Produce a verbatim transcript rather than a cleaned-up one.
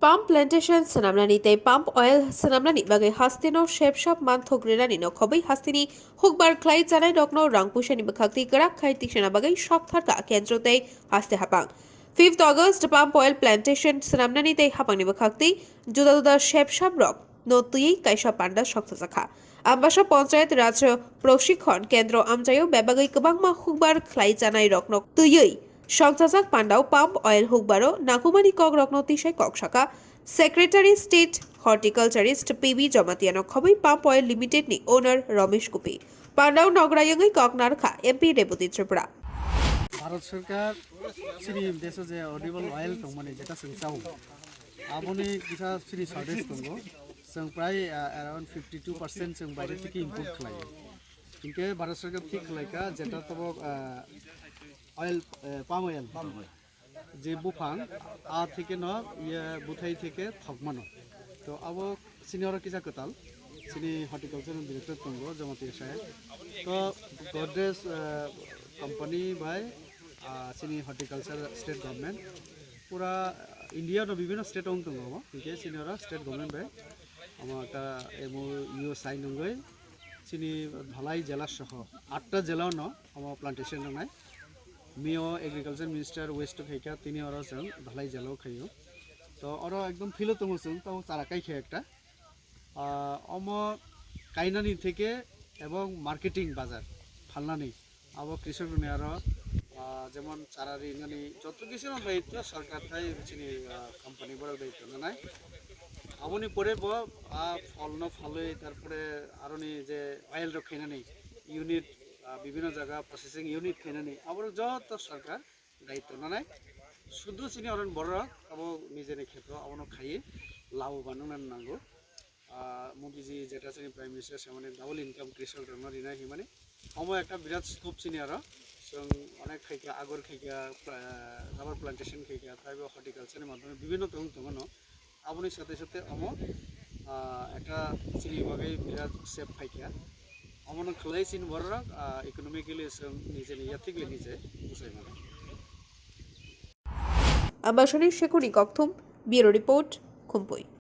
Palm plantation swnamnani tei palm oil swnamnani bagwi hasteno sepsap manthok rinani no khobwi hasteni hukbar khlai chanai rokno rang puisani bwkhak twi kwrak khai tiksana bagwi sok tharkha kendro tei haste hapang. Fifth August palm oil plantation swnamnani tei hapangni bwkhak twi juda juda sepsap rok no twiwi kaisa panda soksajakha. Ambasa Panchayat Raj Prashikhon Kendro amchaio bebagwi kwbangma hukbar khlai chanai rokno twiwi songsajak pandao palm oil hukbaro nangkukmani kok rokno tisai kok saka Secretary State Horticulturist P B Jamatia no khobwi Palm Oil Limited ni owner Ramesh Kupi. Pandao nogra yungwi kok narkha M P Rebati Tripura. Bharat Sarkar chini deso je edible oil tongmani jeta chwng chao, aboni kisa chini shortage tongo. Chwng prai, ah, around fifty two percent chwng baire theke import khlaio. Hinkhe Bharat Sarkar thik khlaikha jeta tobo, ah, oil, eh, palm oil. Je buphang, a theke no, iye, buthai theke thok mano. To abo chini oro kisa kwtal, chini horticulture ni director tongo, Jamatia Sahe. To Godrej, eh, company bai, ah, chini horticulture state government, pura India no bibhinno state o wng tongo abo, hinkhe chini oro state government bai amo ekta M O U sign wngwi, chini Dhalai jela soho atta jela no omo plantation wngnai. Mio agriculture minister west khaikha, tini oro chwng Dhalai jela o khaio. To oro ekdom field o tongo chwng, tamo chara kaikha ekta. Ah, omo kainani theke ebong marketing bazar phalnani abo krisok rokni aro, ah, jemon chara rinani joto kisu no daityo sarkar thai chini, ah, company borok daityo nanai. Aboni pore bo a pholno phalwi, tarpore aroni je oil rok khainani unit, ah, bibhinno jaga processing unit khainani aborok joto sarkar daityo nanai. Sudhu chini oron borok abo nijeni khetro abono khaiwi laboban wngna nango. Ah, Modi ji jeta chini Prime Minister samani double income krisok rokno rina himani. Omo ekta birat scope chini aro. Chwng onek khaikha, agur khaikha, pla-, rubber plantation khaikha, taibo horticulture ni madhyome bibhinno tong tongo no. Aboni sathe sathe omo, ah, ekta chini bagwi birat sep phaikha. Omono khwlai chini borok, ah, economically chwng nijeni yathikli nije bwsai mano. Ambasani Shekuni Kokthum, Bureau Report, Khumpui.